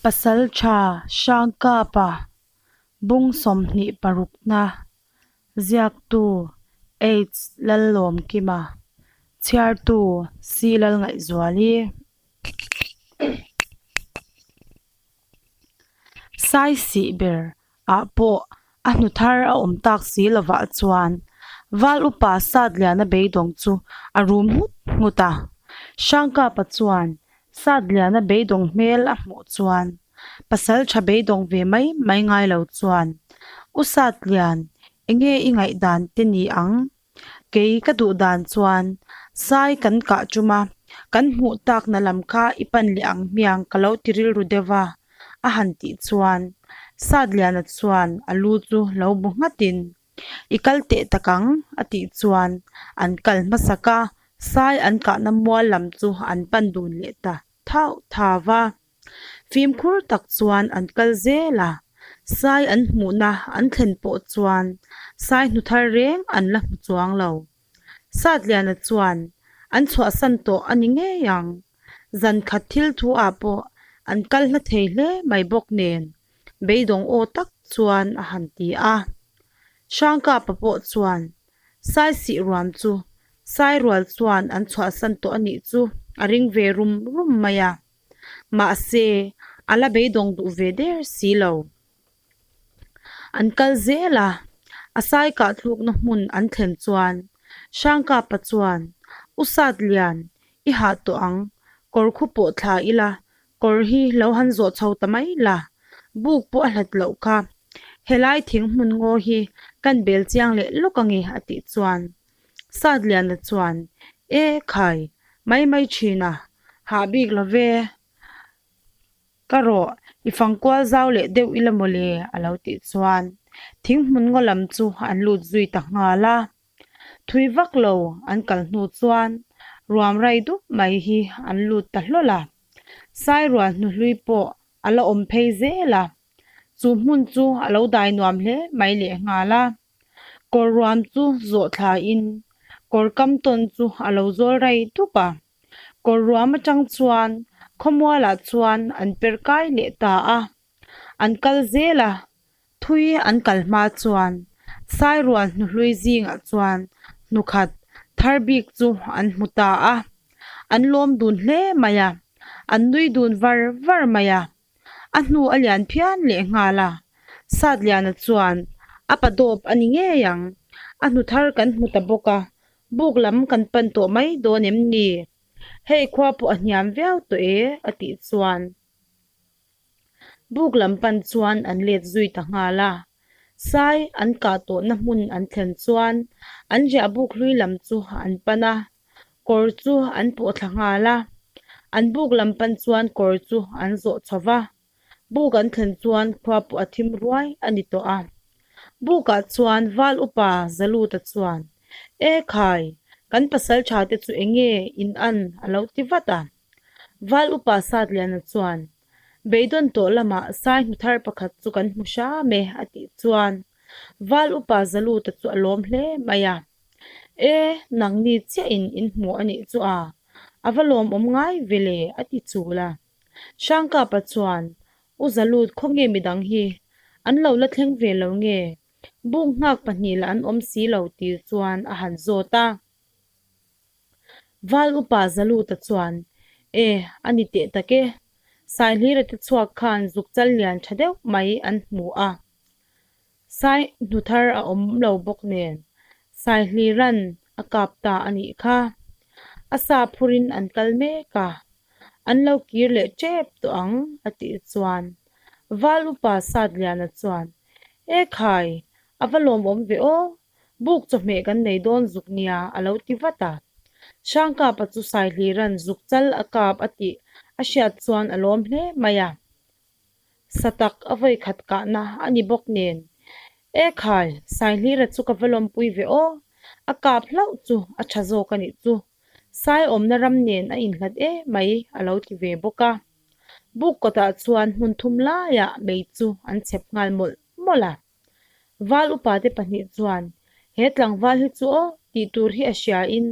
Pasalṭha Hrangkapa bung 26na ziaktu H Lallawmkima chhiartu C Lalngaihzuali. Saisih ber ah pawh a hnu thar a awm tak si lovah chuan Val upa Satliana beidawng chu a rum nghut nghut a. Hrangkapa chuan Satliana beidawng hmel a hmuh chuan pasal tha beidawng ve mai mai ngai lo chuan, U Satlian, enge i ngaihdan te ni ang? Kei ka duh dan chuan sai kan kah tum a, kan hmuh takna lam kha i pan leh ang hmiang ka lo ti rilru deuh a, a han tih chuan Satliana chuan a lu chu lo bu nghatin, I kal teh tak ang, a tih chuan an kal hmasak a, sai an kahna mual lam chu an pan dun leh ta thauh thau va. Fimkhur tak chuan an kal zel a, sai an hmuhna an thlen pawh chuan sai hnu thar reng an la hmu chuang lo. Satliana chuan an chhuahsan tawh a ni ngei ang. Zan khat thil thu ah pawh an kal hla thei hle mai bawk nen beidawng aw tak chuan a han ti a. Hrangkapa pawh chuan Saisih ruam chu Sairual chuan an chhuahsan tawh a nih chu a ring ve rum rum mai a. Mahse, a la beidawng duh ve der si lo. An kal zel a, a sai kah thlukna hmun an thlen chuan Hrangkapa chuan, U Satlian, i hah tawh ang, kawr khu pawh thla ila, kawr hi lo han zawh chho ta mai la, buk pawh a hlat loh kha, helai thing hmun ngaw hi kan bel chiang leh lawk ange a tih chuan Satliana chuan, E khai, mai mai thin a, hah bik lo ve. Ka rawh, i fangkual zau leh deuh ila mawle a lo tih chuan thing hmun ngaw lam chu an lut zui ta nghal a. Thui vak lo an kal hnu chuan ruam rai dup mai hi an lut ta hlawl a. Sairual hnuhlui pawh a la awm phei zel a. Chu hmun chu a lo dai nuam hle mai lehnghal a. Kawr ruam chu zawh thlain kawr kam tawn chu a lo zawl rai dup a. Kawr ruam atang chuan khawmualah chuan an per kai leh ta a. An kal zel a, thui an kal hma chuan Sairual hnuhlui zingah chuan hnukhat thar bik chu an hmu ta a. An lawm dun hle mai a, an nui dun var var mai a. A hnu a lian phian leh nghal a, Satliana chuan a pa dawp a ni ngei ang, a hnu thar kan hmu ta bawk a, buk lam kan pan tawh mai dawn em ni? Hei khua pawh a hniam viau tawh e a tih chuan buk lam pan chuan an let zui ta nghal a, Sai an kah tawhna hmun an thlen chuan an riah buk hlui lam chu an pan a, kawr chu an pawh thla nghal a, an buk lam pan chuan kawr chu an zawh chho va, buk an thlen chuan khua pawh a thim ruai a ni tawh a. Bukah chuan Val upa Zaluta chuan, E khai, kan pasal tha te chu enge in an a lo ti vat a. Val upa Satliana chuan, Beidawn tawh lamah sai hnu thar pakhat chu kan hmu hram e a tih chuan Val upa Zaluta chu a lawm hle mai a. E, nangni chiahin in hmu a nih chu a, a va lawmawm ngai ve le a ti chul a. Hrangkapa chuan, U Zalut khawnge midang hi an lo la thleng ve lo nge? Buk nghak pahnih lah an awm si lo ti chuan a han zawt a. Val upa Zaluta chuan, E, a ni teh tak e. Saihlira te chhuak khan zuk chal lian tha deuh mai an hmu a. Sai hnu thar a awm lo bawk nen Saihlira'n a kap ta a nih kha. A sa phurin an kal mek a, an lo kir leh tep tawh ang a tih chuan Val upa Satliana chuan, E khai, a va lawmawm ve aw, buk chawhmeh kan nei dawn zuk nia a lo ti vat a. Hrangkapa chu Saihlira'n zuk chal a kap a tih a hriat chuan a lawm hle mai a. Sa tak a vawi khat kahna a ni bawk nen. E khai, Saihlira chu ka va lawmpui ve aw, a kap hlauh chu a tha zawk a nih chu. Sai awmna ram nen a inhlat e mai a lo ti ve bawk a. Buk kawtah chuan hmun thum laiah mei chu an chhep nghal mawlh mawlh a. Val upa te pahnih chuan, He tlangval hi chu aw, tih tur hi a hria in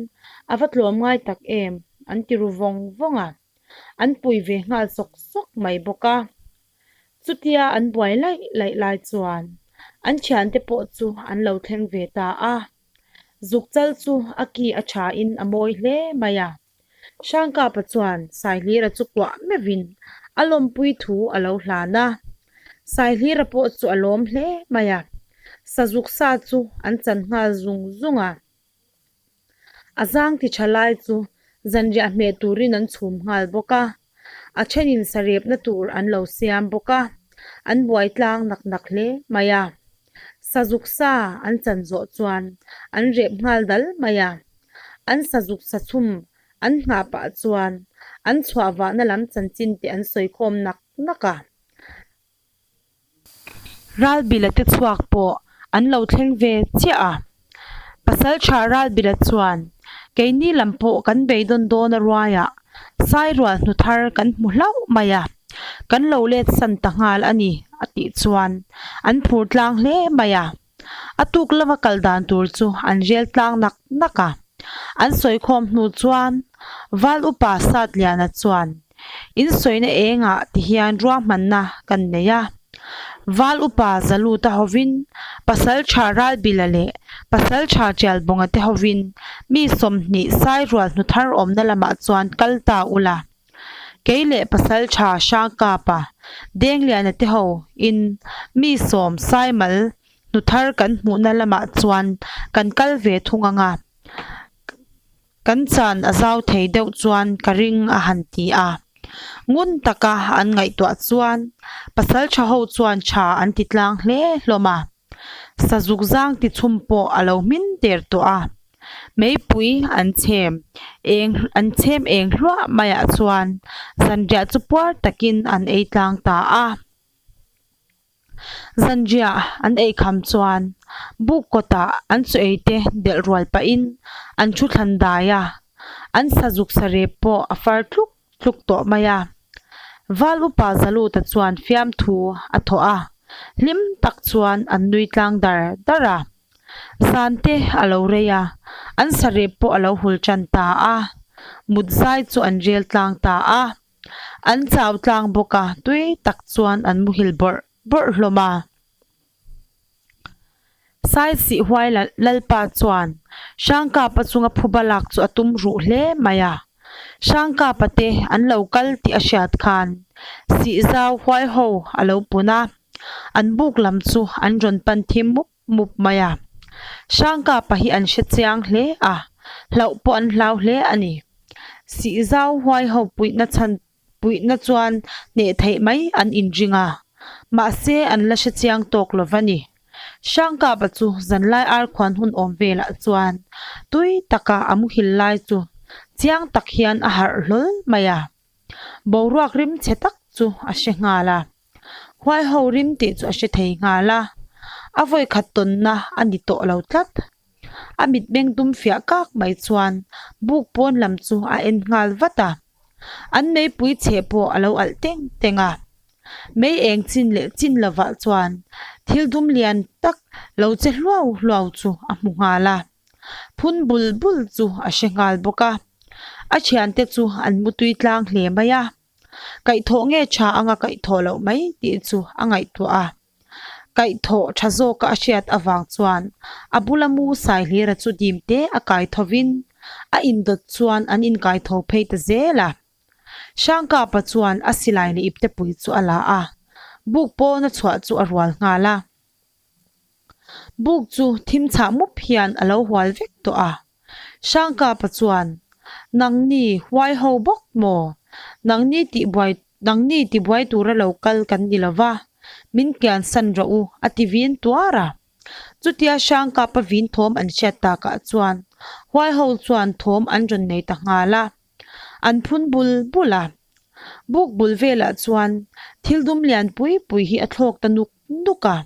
a va tlawm ngai tak em, an ti ru vawng vawng a. An pui ve nghal sawk sawk mai bawk a. Chutia an buai laih laih lai chuan an thiante pawh chu an lo thleng ve ta a. Zukchal chu a ki a thain a mawi hle mai a. Hrangkapa chuan Saihlira chu kuah meuhin a lawmpui thu a lo hlan a. Saihlira pawh chu a lawm hle mai a. Sazuk sa chu an chan nghal zung zung a. A zang ti tha lai chu zanriah hmeh turin an chhum nghal bawk a, a thenin sarepna tur an lo siam bawk a, an buai tlang nak nak hle mai a. Sazuk sa an chan zawh chuan an rep nghal dal mai a, an sazuk sa chhum an nghah pah chuan an chhuah vahna lam chanchin te an sawi khawm nak nak a. Ralbila te chhuak pawh an lo thleng ve chiah a. Pasaltha Ralbila chuan, Keini lam pawh kan beidawn dawn a ruaiah Sairual hnu thar kan hmu hlauh mai a, kan lo let san ta nghal a ni a tih chuan an phur tlang hle mai a. A tuk lama kal dan tur chu an rel tlang nak nak a. An sawikhawm hnu chuan Val Upa Satliana chuan, In sawina engah ti hian ruahmanna kan nei a. Val Upa Zaluta hovin Pasaltha Ralbila leh Pasaltha Tialbawnga te hovin mi 20 Sairual hnu thar awmna lamah chuan kal ta ula. Kei leh Pasaltha Hrangkapa, Dengliana te ho in mi sawm Saimal hnu thar kan hmuhna lamah chuan kan kal ve thung ang a, kan chan a zau thei deuh chuan ka ring a han ti a. Ngun taka an ngaihtuah chuan Pasaltha ho chuan tha an ti tlang hle hlawm a. Sazuk zang ti chhum pawh a lo hmin der tawh a, meipui an chhem eng an chhem eng hluah maiah chuan zanriah chu puar takin an ei tlang ta a. Zanriah an ei kham chuan buk kawtah an chaw ei te delh rual pahin an thu thlan dai a, an sazuk sarep pawh a far tluk tluk tawh mai a. Val upa Zaluta chuan fiamthu a thawh a, hlim tak chuan an nui tlang dar dar a. Zan te a lo rei a, an sarep pawh a lo hul tan ta a, mut zai chu an rel tlang ta a. An chau tlang bawk a, tui tak chuan an muhil bawrh bawrh hlawm a. Saisih huai Lalpa chuan Hrangkapa chunga phuba lak chu a tum ruh hle mai a. Hrangkapa te an lo kal tih a hriat khan Sihzau huai ho a lo pun a, an buk lam chu an rawn pan thim mup mup mai a. Hrangkapa hi an hre chiang hle a, hlauh pawh an hlau hle a ni. Sihzau huai ho puihna chhan Puihna chuan hneh theih mai an inring a, mahse an la hre chiang tawk lo va ni. Hrangkapa chu zanlai arkhuan hun awm velah chuan tui taka a muhil lai chu chiang tak hian a harh hlawl mai a. Boruak rim chhe tak chu a hre nghal a. Huai ho rim tih chu a hre thei nghal a, a vawikhat tawnna a ni tawh lo tlat. A mitmeng dum fiah kak mai chuan buk pawn lam chu a en nghal vat a. An meipui chheh pawh a lo alh teng teng a. Mei eng chin leh chin lovah chuan thil dum lian tak lo che hluau hluau chu a hmu nghal a. Phun bul bul chu a hre nghal bawk a. A thiante chu an mutui tlang hle mai a. Kaihthawh nge tha anga kaihthawh loh mai tih chu a ngaihtuah a. Kaihthawh tha zawka a hriat avang chuan a bula mu Saihlira chu dim te a kai thovin a indawt chuan an inkaitho phei ta zel a. Hrangkapa chuan a silai leh iptepui chu a la a, buk pawna chhuah chu a rual nghal a. Buk chu thim chhah mup hian a lo hual vek tawh a. Hrangkapa chuan, Nangni huai ho bawk maw? Nangni tihbuai nangni tibuai tura lo kal kan ni lo va, min kiansan rawh u, a ti vin tuar a. Chutia Hrangkapa vin thawm an hriat takah chuan huai ho chuan thawm an rawn nei ta nghal a. An phun bul bul a. Buk bul velah chuan thil dum lian pui pui hi a thlawk ta nuk nuk a.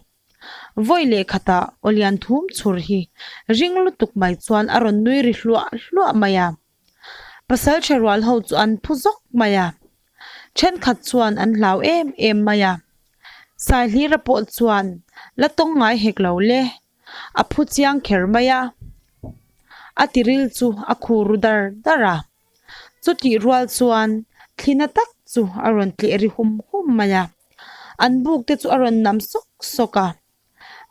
Vawi leh khatah aw lian thum chhur hi ring lutuk mai chuan a rawn nui ri hluah hluah mai a. Pasal tha rual ho chu an phu zawk mai a. Thenkhat chuan an hlau em em mai a. Saihlira pawh chuan la tawng ngai hek lo le, a phu chiang kher mai a. A tiril chu a khur ru dar dar a. Chutih rual chuan thlina tak chu a rawn tleh ri hum hum mai a. An buk te chu a rawn nam sawk sawk a,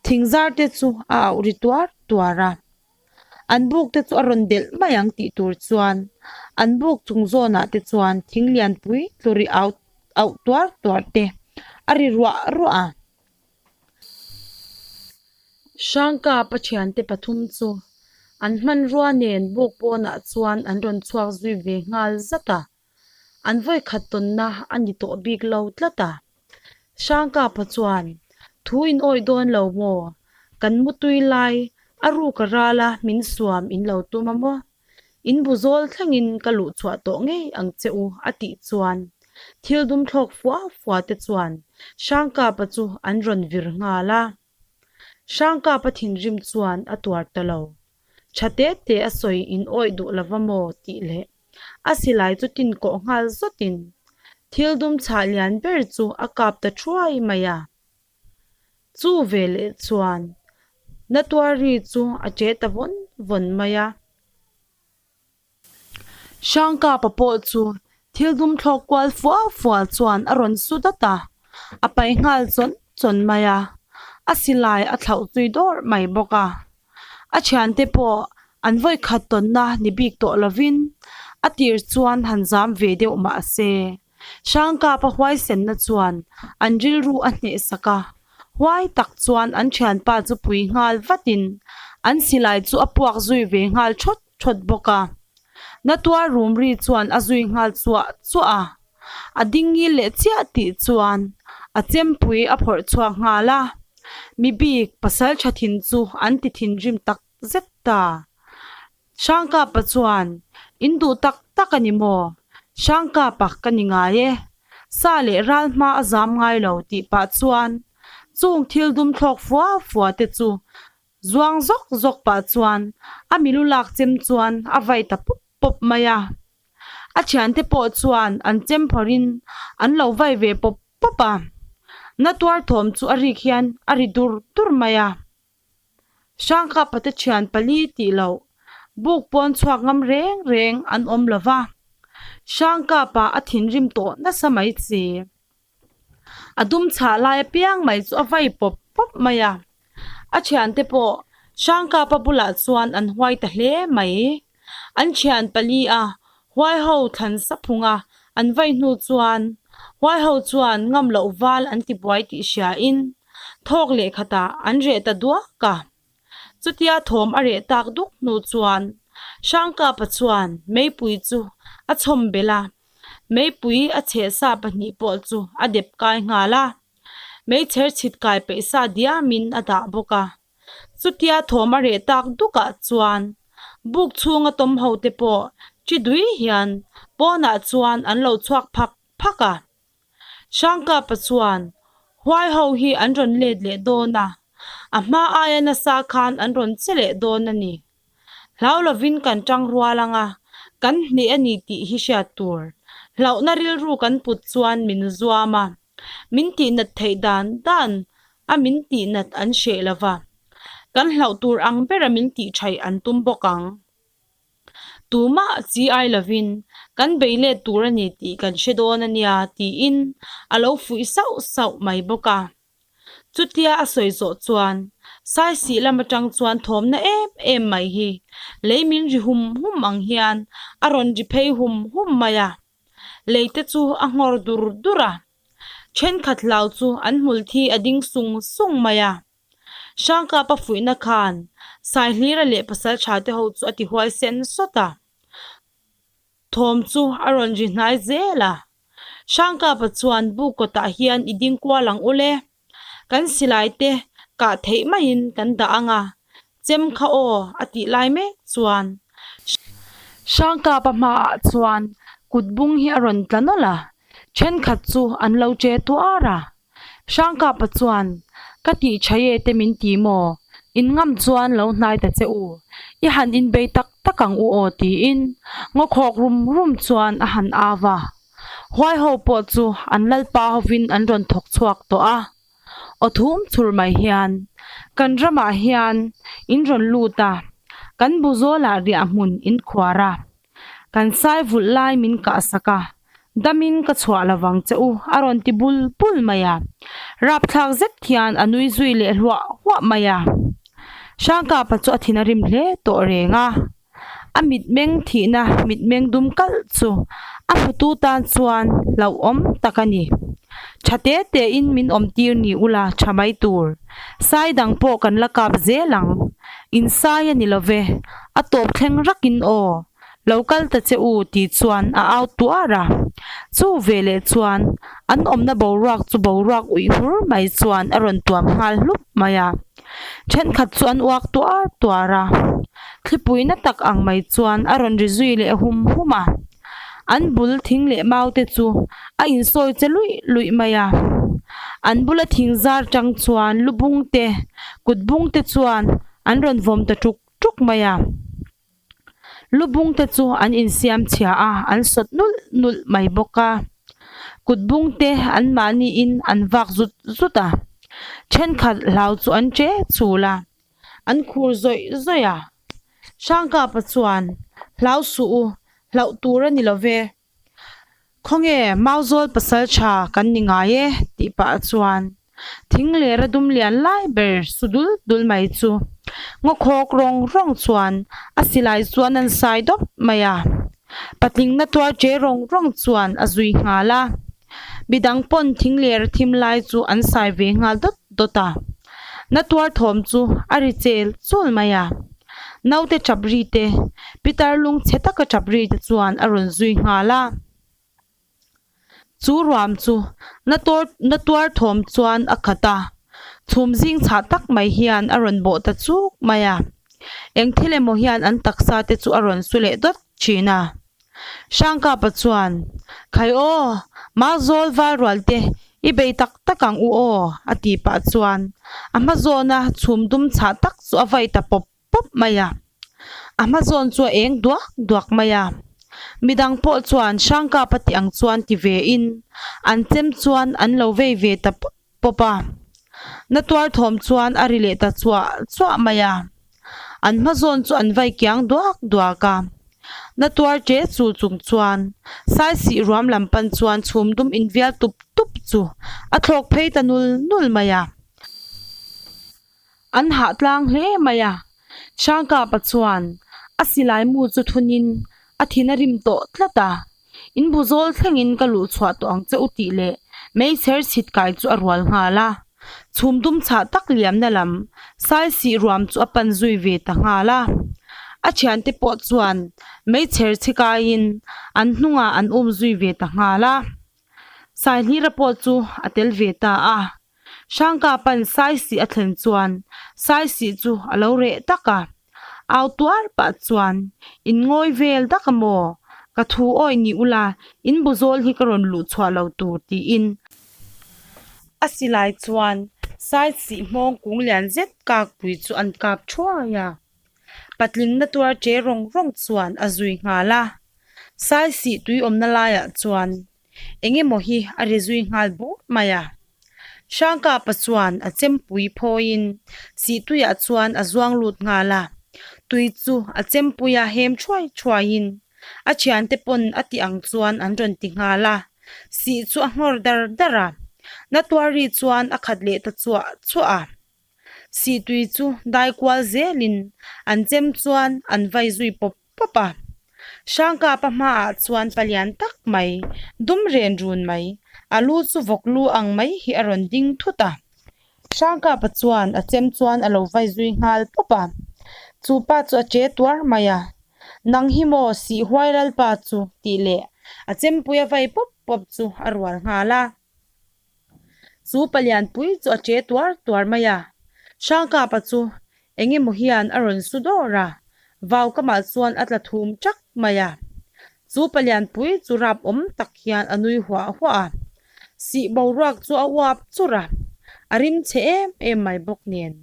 thingzar te chu a auh ri tuar tuar a. An buk te chu a rawn delh mai ang tih tur chuan an buk chung zawnah te chuan thing lianpui tlu ri au auh tuar tuar te a ri ruah ruah a. Hrangkapa thiante pathum chu an hmanrua nen buk pawnah chuan an rawn chhuak zui ve nghal zat a. An vawikhat tawnna a ni tawh bik lo tlat a. Hrangkapa chuan, Thu in awih dawn lo maw? Kan mutui lai a ruk a ral a min suam in lo tum a maw? In bu zawl thlengin ka luh chhuah tawh ngei ang che u a tih chuan thil dum thlawk fua fua te chuan Hrangkapa chu an rawn vir nghal a. Hrangkapa thinrim chuan a tuar ta lo. Tha te te a sawi in awih duh lova maw tih leh a silai chu tin kawh nghal zawtin thil dum chhah lian ber chu a kap ta thuai mai a. Chu veleh chuan Natuari chu a che ta vawn vawn mai a. Hrangkapa pawh chu thil dum thlawk kual fua fua chuan a rawn su dat a, a pai nghal chawn chawn mai a, a silai a thlauh zui dawrh mai bawk a. A thiante pawh an vawikhat tawnna ni bik tawh lovin a tir chuan han zam ve deuh mah se. Hrangkapa huaisenna chuan an rilru a hnehsak a, huai tak chuan an thianpa chu pui nghal vatin an silai chu a puak zui ve nghal thawt thawt bawk a. Natuar rum ri chuan a zui nghal chuah chuah a, a ding ngil leh chiah tih chuan a chempui a phawrh chhuak nghal a, mi bik pasal tha thin chu an ti thinrim tak zet ta. Hrangkapa chuan, In duh tak tak a ni maw? Hrangkapa ka ni ngai e. Sa leh ral hma a zam ngai lo tih pah chuan chung thil dum thlawk fua fua te chu zuang zawk zawk pah chuan a milu lak chem chuan a vai ta pawp pawp mai a. A thiante pawh chuan an chem phawrhin an lo vai ve pawp pawp a. Natuar thawm chu a rik hian a ri dur dur mai a. Hrangkapa te thian pali tih loh buk pawn chhuak ngam reng reng an awm lo va, Hrangkapa a thinrim tawh nasa mai chi. A dum chhah lai apiang mai chu a vai pawp pawp mai a, a thiante pawh Hrangkapa bulah chuan an huai ta hle mai. An thian pali a huai ho thlan sa phung a, an vai hnu chuan huai ho chuan ngam loh val an ti buai tih hria in thawk leh khatah an reh ta duak a. Chutia thawm a reh tak duk hnu chuan Hrangkapa chuan meipui chu a chhawm belh a, meipui a chheh sa pahnih pawh chu a dep kai nghal a, meichher chhit kai peih sa diamin a dah bawk a. Chutia thawm a reh tak dukah chuan buk chhunga tawm ho te pawh chi dui hian pawnah chuan an lo chhuak phak phak a. Hrangkapa chuan huai ho hi an rawn let leh dawn a, a hma aia nasa khan an rawn che leh dawn a ni. Hlau lovin kan tang rual ang a, kan hneh a ni tih hi hriat tur. Hlauhna rilru kan put chuan min zuam a. Min tihnat theih dan dan a min tihnat an hreh lo va, kan hlauh tur ang bera min tihṭhaih an tum bawk ang. Tumah chi ai lovin kan bei let tur a ni tih kan hre dawn a nia tiin a lo fuih sauh sauh mai bawk a. Chutia a sawi zawh chuan Saisih lam atang chuan thawmna em em mai hi lei min ri hum hum ang hian a rawn ri phei hum hum mai a. Lei te chu a nghawr dur dur a, thenkhat hlau chu an hmul thi a ding sung sung mai a. Hrangkapa fuihna khan Saihlira leh Pasaltha te ho chu a ti huai sen sawt a, thawm chu a rawn ri hnai zel a. Hrangkapa chuan buk kawtah hian i ding kual ang ule, kan silai te kah theih maiin kan dah ang a, chem kha aw a tih lai mek chuan Hrangkapa hmaah chuan kut bung hi a rawn tla nawlh a, thenkhat chu an lo che tuar a. Hrangkapa chuan, Ka tih tha e te min ti maw? In ngam chuan lo hnai ta che u, i han inbei tak tak ang u aw tiin ngaw khawk rum rum chuan a han au a. Huai ho pawh chu an lalpa hovin an rawn thawk chhuak tawh a. Aw thum chhur mai hian, Kan ramah hian in rawn lut a, kan bu zawlah riah hmun in khuar a, kan sai vulh lai min kah sak a. Damin ka chhuah lovang che u, a rawn ti bul bul mai a. Rapthlak zet hian a nui zui leh hluah huah mai a. Hrangkapa chu a thin a rim hle tawh reng a. A mitmeng thihna mitmeng dum kalh chu a hmutu tan chuan hlauhawm tak a ni. Tha te tein min awm tir ni ula tha mai tur. Sai dang pawh kan la kap zel ang. In sai a ni lo ve, a tawp thleng rakin aw. Lo kal ta che u tih chuan a au tuar a. Chu veleh chuan an awmna boruak chu boruak uih hur mai chuan a rawn tuam nghal hlup mai a. Thenkhat chu an uak tuar tuar a. Thlipui na tak ang mai chuan a rawn ri zui leh hum hum a. An bul thing leh mau te chu a insawi che luih luih mai a. An bula thing zar tang chuan lu bung te, kut bung te chuan an rawn vawm ta tuk tuk mai a. Lu bung te chu an insiam chhia a, an sawt nulh nulh mai bawk a. Kut bung te an mahniin an vak zut zut a, thenkhat hlau chu an che chul a, an khur zawih zawih a. Hrangkapa chuan, Hlau suh u, hlauh tur a ni lo ve. Khawnge Mauzawl pasal tha kan ni ngai e tih pah chuan thing lera dum lian lai ber su dul dul mai chu ngaw khawk rawng rawng chuan a silai chuan an sai dawp mai a, patling na tuar che rawng rawng chuan a zui nghal a, midang pawn thing lera thim lai chu an sai ve nghal dawt dawt a, na tuar thawm chu a ri chel chul mai a. Naute tap ri te, Pitar lung chhe taka tap ri te chuan a rawn zui nghal a. Chu ruam chu na tawr na tuar thawm chuan a khat a, chhum zing chhah tak mai hian a rawn bawh ta chuk mai a. Eng thil emaw hian an taksa te chu a rawn su leh dawt thin a. Hrangkapa chuan, Khai aw, Mauzawl valrual te i bei tak tak ang u aw, a tih pah chuan a hma zawna chhum dum chhah tak chu a vai ta pawp pawp mai a. A hma zawn chu a eng duak duak mai a. Midang pawh chuan Hrangkapa tih ang chuan ti ve in an chem chuan an lo vei ve ta pawp pawp a. Na tuar thawm chuan a ri leh ta chuah chuah mai a. An hma zawn chu an vai kiang duak duak a. Na tuar che chu chung chuan Saisih ruam lam pan chuan chhum dum invial tup tup chu a thlawk phei ta nul nul mai a. An hah tlang hle mai a. Hrangkapa chuan a silai mu chu thunin a thin a rim tawh tlat a. In bu zawl thlengin ka luh chhuah tawh ang che u tih leh meichher chhit kai chu a rual nghal a. Chhum dum chhah tak liamna lam Saisih ruam chu a pan zui ve ta nghal a. A thiante pawh chuan meichher chhi kaiin an hnungah an um zui ve ta nghal a. Saihlira pawh chu a tel ve ta a. Hrangkapa'n Saisih a thlen chuan Saisih chu a lo reh tak a. Au tuar pah chuan, In ngawi vel dak a maw? Ka thu awih ni ula, in bu zawl hi ka rawn luh chhuah lo tur tiin. A silai chuan Saisih hmawng kung lian zet kakpui chu an kap thuai a. Patling na tuar che rawng rawng chuan a zui nghal a. Saisih tui awmna laiah chuan eng emaw hi a ri zui nghal bur mai a. Hrangkapa chuan a chempui phawiin sihtuiah chuan a zuang lut nghal a. Tui chu a chempuia hem thuai thuaiin a thiante pawn a tih ang chuan an rawn ti nghal a. Sih chu a nghawr dar dar a. Natuari chuan a khat leh ta chuah chuah a. Sihtui chu dai kual zelin an chem chuan an vai zui pawp pawp a. Hrangkapa hmaah chuan palian tak mai, dum ren run mai, a lu chu vawk lu ang mai hi a rawn ding thut a. Hrangkapa chuan a chem chuan a lo vai zui nghal pawp a. Chu pa chu a che tuar mai a, Nang hi maw Sihhuai Lalpa chu tih leh a chempui a vai pawp pawp chu a rual nghal a. Chu palianpui chu a che tuar tuar mai a, Hrangkapa chu eng emaw hian a rawn su dawr a, vau kamah chuan a tla thum ṭak mai a. Chu palianpui chu rap awm tak hian a nui huah huah a, sih boruak chu a uap churh a, a rim chhe em em mai bawk nen.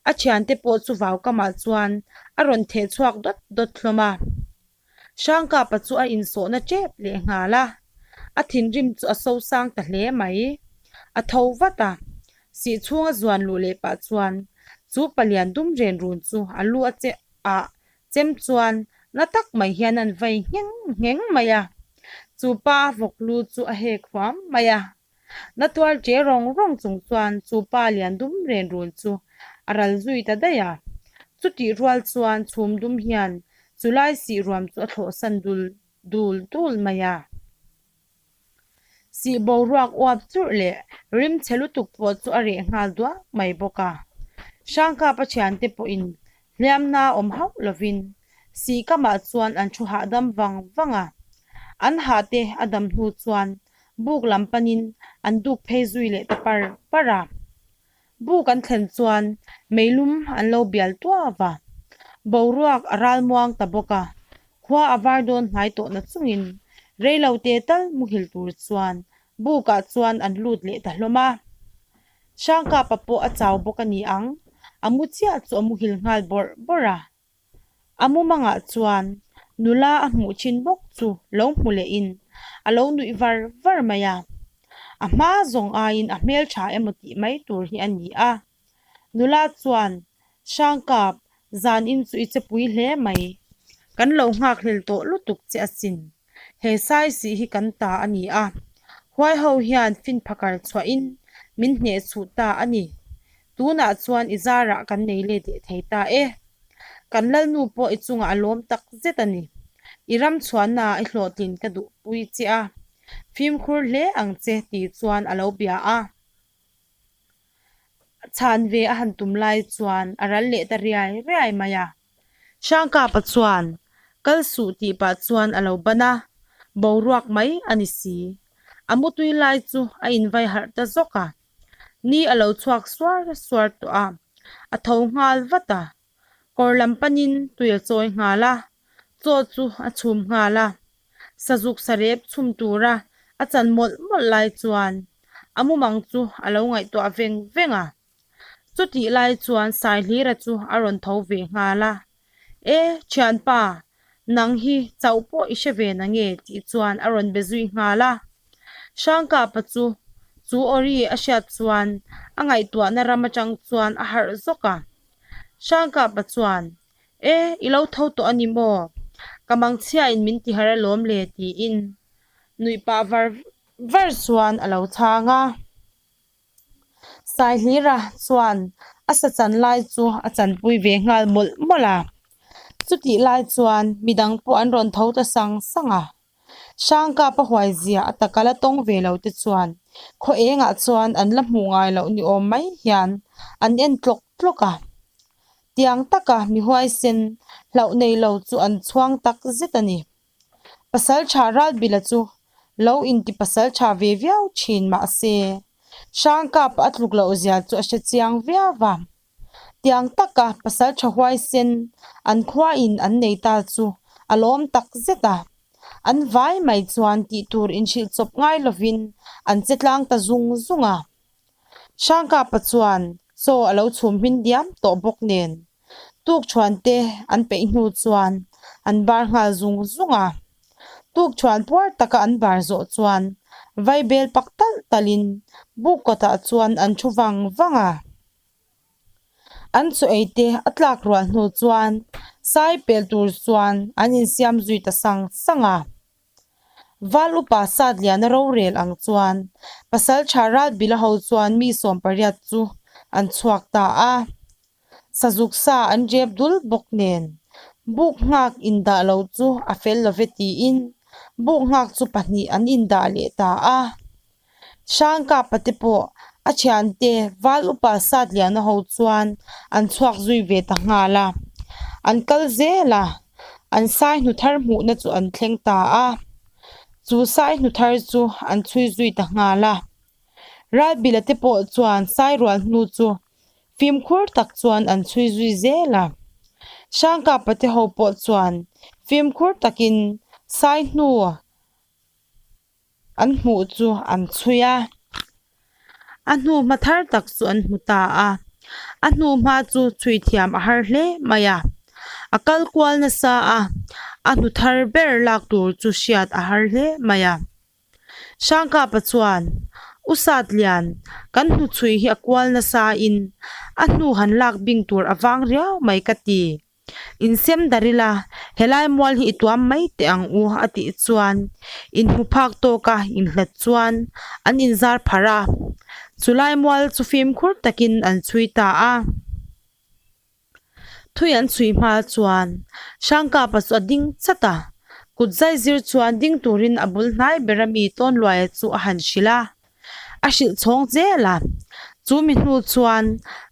A thiante pawh chu vau kamah chuan a rawn theh chhuak dawt dawt hlawm a. Hrangkapa chu a insawhna tep leh nghal a, a thinrim chu a sosang ta hle mai. A tho vat a, sih chhunga zuan luh leh pah chuan chu palian dum ren run chu a lu a che ah chem chuan na tak mai hian an vai ngheng ngheng mai a. Chu pa vawk lu chu a hek huam mai a. Na tuar che rawng rawng chung chuan chu pa lian dum ren run chu a ral zui ta daih a. Chutih rual chuan chhum dum hian chu lai sih ruam chu a thlawhsan dul dul dul mai a. Sih boruak uap churh leh rim chhe lutuk pawh chu a reh nghal duak mai bawk a. Hrangkapa thiante pawhin hliamna awm hauh lovin sih kamah chuan an thu hahdam vang vang a. An hahte a dam hnu chuan buk lam panin an duk phei zui leh ta par par a. Buk an thlen chuan meilum an lo bial tuau a, boruak a ral muang ta bawk a, khua a var dawn hnai tawh na chungin reilo te tal muhil tur chuan bukah chuan an lut leh ta hlawm a. Hrangkapa pawh a chau bawk a ni ang, a mu chiah chu a muhil nghal bawrh bawrh a. A mumangah chuan nula a hmuh thin bawk chu lo hmu lehin a lo nuih var var mai a. A hma zawng aiin a hmeltha emaw tih mai tur hi a ni a. Nula chuan, Hrangkap, zanin chu i che pui hle mai. Kan lo nghakhlel tawh lutuk che asin. He saisih hi kan ta a ni a. Huai ho hian fin phakar chhuahin min hnehchhuh ta a ni. Tunah chuan i zarah kan nei let leh thei ta e. Kan lalnu pawh i chungah a lawm tak zet a ni. I ram chhuahnaah i hlawhtlin ka duhpui che a, fimkhur hle ang che ti chuan a lo bia a. Chhan ve a han tum lai chuan a ral leh ta riai riai mai a. Hrangkapa chuan kal suh tih pah chuan a lo ban a, boruak mai a ni si. A mutui lai chu a invai harh ta zawk a. Ni a lo chhuak suar suar tawh a, a tho nghal vat a. Kawr lam panin tui a chawi nghal a, chaw chu a chhum nghal a. Sazuk sarep chhum tura a chan mawlh mawlh lai chuan a mumang chu a lo ngaihtuah veng veng a. Chutih lai chuan Saihlira chu a rawn tho ve nghal a, E, thianpa, nang hi chauh pawh i hre ve na nge? tih chuan a rawn be zui nghal a. Hrangkapa chu chu awri a hriat chuan a ngaihtuahna ram atang chuan a harh zawk a. Hrangkapa chuan, E, i lo tho tawh a ni maw? Ka mangchhiain min tiharh alawm le tiin nuih pah var var chuan a lo chhang a. Saihlira chuan a sa chan lai chu a chanpui ve nghal mawlh mawlh a. Chutih lai chuan midang pawh an rawn tho ta sang sang a. Hrangkapa huai zia a taka la tawng ve lo te chuan khaw engah chuan an la hmuh ngai loh ni awm mai hian an en tlawk tlawk a. Tiang taka mi huaisen hlauh nei lo chu an chhuang tak zet a ni. Pasalṭha Ralbila chu lo inti pasalṭha ve viau ṭhin mahse, Hrangkap a tluk loh zia chu a hre chiang viau va. Tiang taka pasalṭha huaisen an khuain an nei ta chu a lawm tak zet a. An vai mai chuan tih tur inhrilh chawp ngai lovin an che tlang ta zung zung a. Hrangkapa chuan chaw a lo chhum hmin diam tawh bawk nen Tukṭhuan te an peih hnu chuan an bar nghal zung zung a. Tukṭhuan puar taka an bar zawh chuan vaibel pak talh talhin buk kawtah chuan an thu vang vang a. An chaw ei te a tlak rual hnu chuan sai pel tur chuan an insiam zui ta sang sang a. Val upa Satliana rorel ang chuan Pasalṭha Ralbila ho chuan mi 18 chu an chhuak ta a. Sazuk sa an rep dul bawk nen buk nghak indah lo chu a fel love tiin buk nghak chu pahnih an indah leh ta a. Hrangkapa te pawh a thiante Val upa Satliana ho chuan an chhuak zui ve ta nghal a. An kal zel a, an sai hnu thar hmuhna chu an thleng ta a. Chu sai hnu thar chu an chhui zui ta nghal a. Ralbila te pawh chuan sai rual hnu chu fimkhur tak chuan an chhui zui zel a. Hrangkapa te ho pawh chuan fimkhur takin sai hnu An hmuh chu an chhui a, a hnuhma thar tak chu an hmu ta a. A hnuhma chu chhui thiam a har hle mai a, a kal kual nasa a, a hnu thar ber lak tur chu hriat a har hle mai a. Hrangkapa chuan, U Satlian, kan hnuchhui hi a kual nasa in a hnu han lak bing tur a vang riau mai ka ti. Insem darh ila, helai mual hi i tuam mai teh ang u a tih chuan inhmu phak tawka inhlat chuan an inzar pharh a. Chulai mual chu fimkhur takin an chhui ta a. Thui an chhui hma chuan Hrangkapa chu a ding chat a, kut zai zir chuan ding turin a bul hnai bera mi Tawnluaia chu a han hrilh a. A hrilh chhawng zel a, chu mi hnu chuan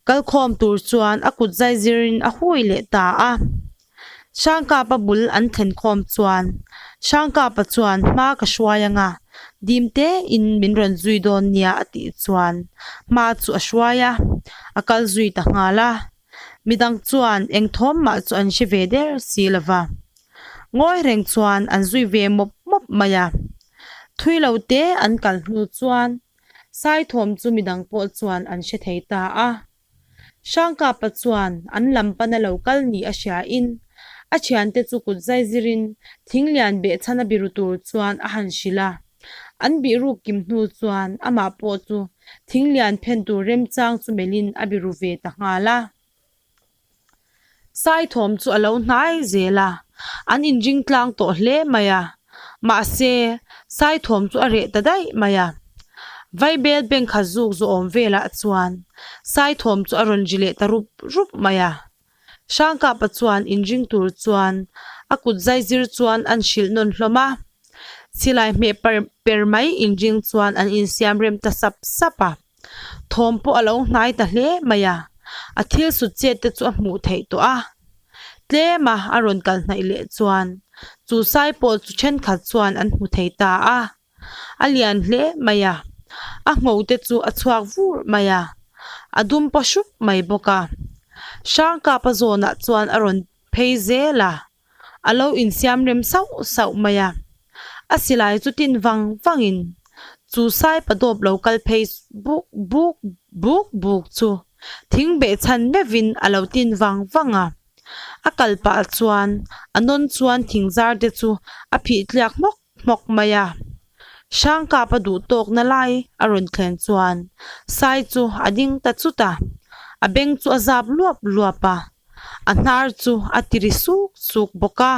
kalkhawm tur chuan a kut zai zirin a hui leh ta a. Hrangkapa bul an thlen khawm chuan Hrangkapa chuan hma ka hruai anga dim tein min rawn zui dawn nia a tih chuan hma chu a hruai a, a kal zui ta nghal a. Midang chuan eng thawm mah chu an hre ve der si lova. Ngawi reng chuan an zui ve mawp mawp mai a. Thui lo te an kal hnu chuan Saithawm chu midang pawh chuan an hre thei ta a. Hrangkapa chuan an lam pana lo kal ni a hria in a thiante chu kut zai zirin thing lian behchhan a biru tur chuan a han hrilh a. An bihruk kim hnu chuan amah pawh chu thing lian phen tur remchang chu melhin a biru ve ta nghal a. Saithawm chu a lo hnai zel a, an inring tlang tawh hle mai a, mahse Saithawm chu a reh ta daih mai a. Vaibel bank khat zuk zawhawm velah chuan Saithawm chu a rawn ri leh ta rup rup mai a. Hrangkapa chuan inring tur chuan a kut zai zir chuan an hrilh nawn hlawm a, silai hmeh per mai inring chuan an insiam rem ta sap sap a. Thawm pawh a lo hnai ta hle mai a, a thil sut chet te chu a hmuh theih tawh a. Tlem a a rawn kal hnaih leh chuan chu sai pawh chu thenkhat chuan an hmu thei ta a, a lian hle mai a, a ngho te chu a chhuak vur mai a, a dum paw hrup mai bawk a. Hrangkapa zawnah chuan a rawn phei zel a. A lo insiam rem sauh sauh mai a, a silai chu tin vang vangin chu saipa dawp lo kal phei buk buk buk buk chu thing behchhan meuhin a lo tin vang vang a. A kal pah chuan a nawn chuan thing zar te chu a phih tliak hmawk hmawk mai a. Hrangkapa duh tawkna lai a rawn thlen chuan sai chu a ding ta chut a, a beng chu a zap luap luap a. A hnar chu a ti ri suk suk bawk a.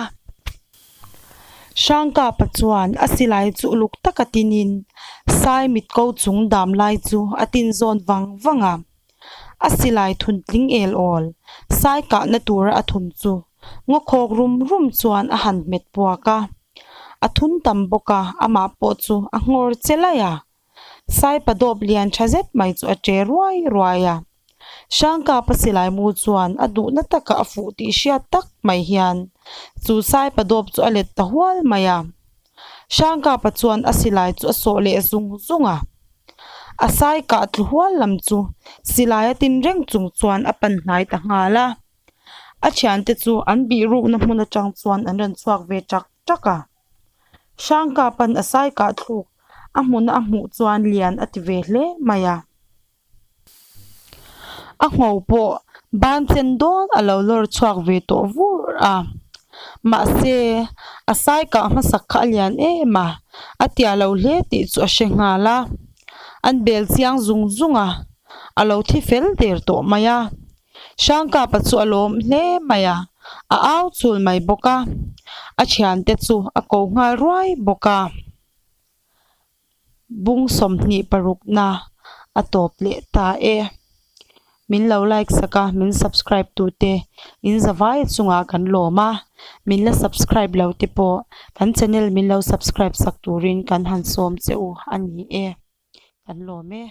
Hrangkapa chuan a silai chu uluk taka tinin sai mit ko chung dam lai chu a tin zawn vang vang a. A silai thun tling el awl, sai kahna tura a thun chu ngaw khawk rum rum chuan a han hmet puak a. A thun tam bawk a, amah pawh chu a nghawr che laih a. Saipa dawp lian tha zet mai chu a che ruai ruai a, Hrangkapa silai mu chuan a duhna taka a fuh tih hriat tak mai hian chu Saipa dawp chu a let ta hual mai a. Hrangkapa chuan a silai chu a sawh leh zung zung a, a sai kah tlu hual lam chu silai a tin reng chung chuan a pan hnai ta nghal a. A thiante chu an bihrukna hmun atang chuan an rawn chhuak ve ṭak ṭak a. Hrangkapa'n a sai kah thluk a hmuna a hmuh chuan lian a ti ve hle mai a. A ngho pawh ban chen dawn a lo lawr chhuak ve tawh vur a. Mahse, a sai kah hmasak kha a lian em a, a tia lo hle tih chu a hre nghal a. An bel chiang zung zung a, a lo thi fel der tawh mai a. Hrangkapa chu a lawm hle mai a, a au chul mai bawk a, a thiante chu a ko nghal ruai bawk a. Bung 26 na a tawp leh ta e. Min lo like sak a, min subscribe tute in zavai chungah kan lawm a, min la subscribe lo te pawh kan channel min lo subscribe sak turin kan han sawm che u a ni e. Kan lawm e.